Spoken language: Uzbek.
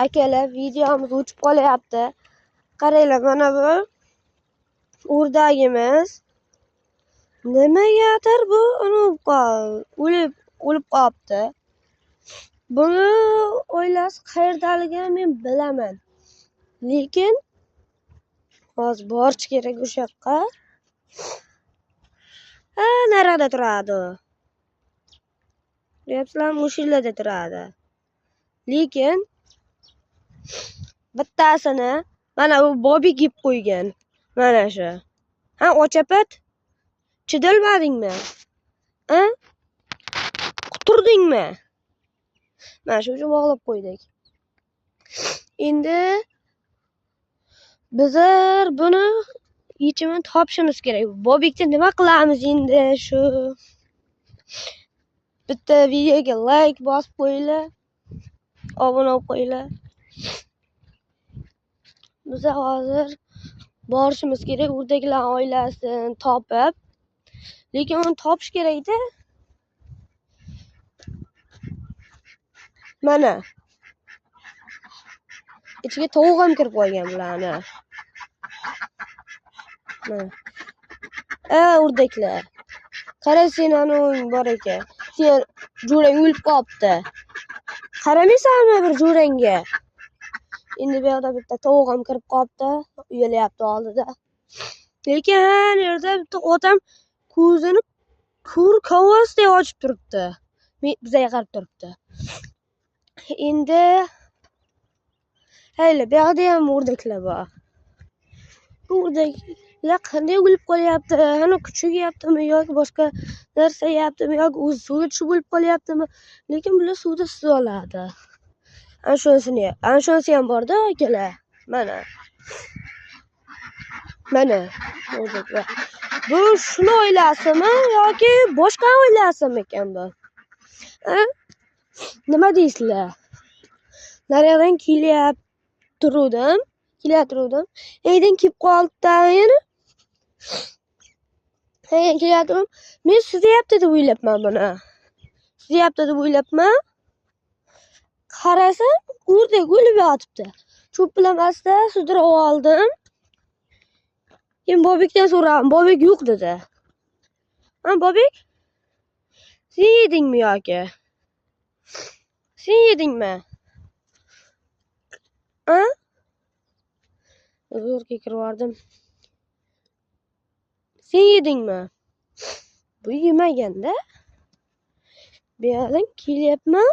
Akalar, videomiz o'chib qolyapti. Qaranglar, mana bu o'rdagimiz. Nimagadir bu o'lib qolibdi. Buni oilasi qayerdaligini men bilaman. Lekin hozir borish kerak o'sha yoqqa. Ha, narada turadi. Ko'ryapsizlarmi, o'sha yerlarda turadi. Lekin bittasini mana bu Bobik yeb qo'ygan. Mana shu. Ha, ochapat? Chidolmadingmi? Ha? Quturdingmi? Mana shu uchun bog'lab qo'ydik. Endi bizlar buni yechimini topishimiz kerak. Bobikni nima qilamiz endi shu? Bitta videoga like bosib qo'yinglar. Obuna bo'lib qo'yinglar. Biz hozir borishimiz kerak o'rdaklar oilasini topib. Lekin uni topish kerak-da. Mana. Ichiga tovuq ham kirib qolgan bularni. Mana. O'rdaklar. Qara, sen anaving bor ekan. Sen jo'rang o'lib qolibdi. Qaramaysanmi bir jo'rangga? Endi bu yoqda bitta tovuq ham kirib qolibdi, uyalayapti oldida. Lekin ha, yerda bitta odam ko'zini ko'r kovosdek ochib turibdi. Bizga qarab turibdi. Endi hayla, bu yoqda ham o'rdaklar bor. Bu o'rdaklar qanday o'lib qolyapti? Hani kuchuk yeyaptimi yoki boshqa narsa yeyaptimi yoki o'zi suvga tushib o'lib qolyaptimi? Lekin bular suvda suza oladi. Ana shunisi ham borda akalar. Mana. Mana o'rdaklar. Bu shuni oilasimi yoki boshqa oilasimi ekan bu? Nima deysizlar? Nariyoqdan kelyapti turuvdim. Eydan kelib qoldi yana. Kelyaptim. Men suzyapti deb o'ylabman buni. Suzyapti deb o'ylabman. Qarasam, o'rdak o'lib yotibdi. Cho'p bilan asta sudrab oldim. Keyin Bobikdan so'radim. Bobik yo'q dedi. Ha, Bobik? Sen yedingmi yoki? Sen yedingmi? Ha? Zo'rga kirib yubordim. Sen yedingmi? Bu yemaganda. Bu yoqdan kelyapman.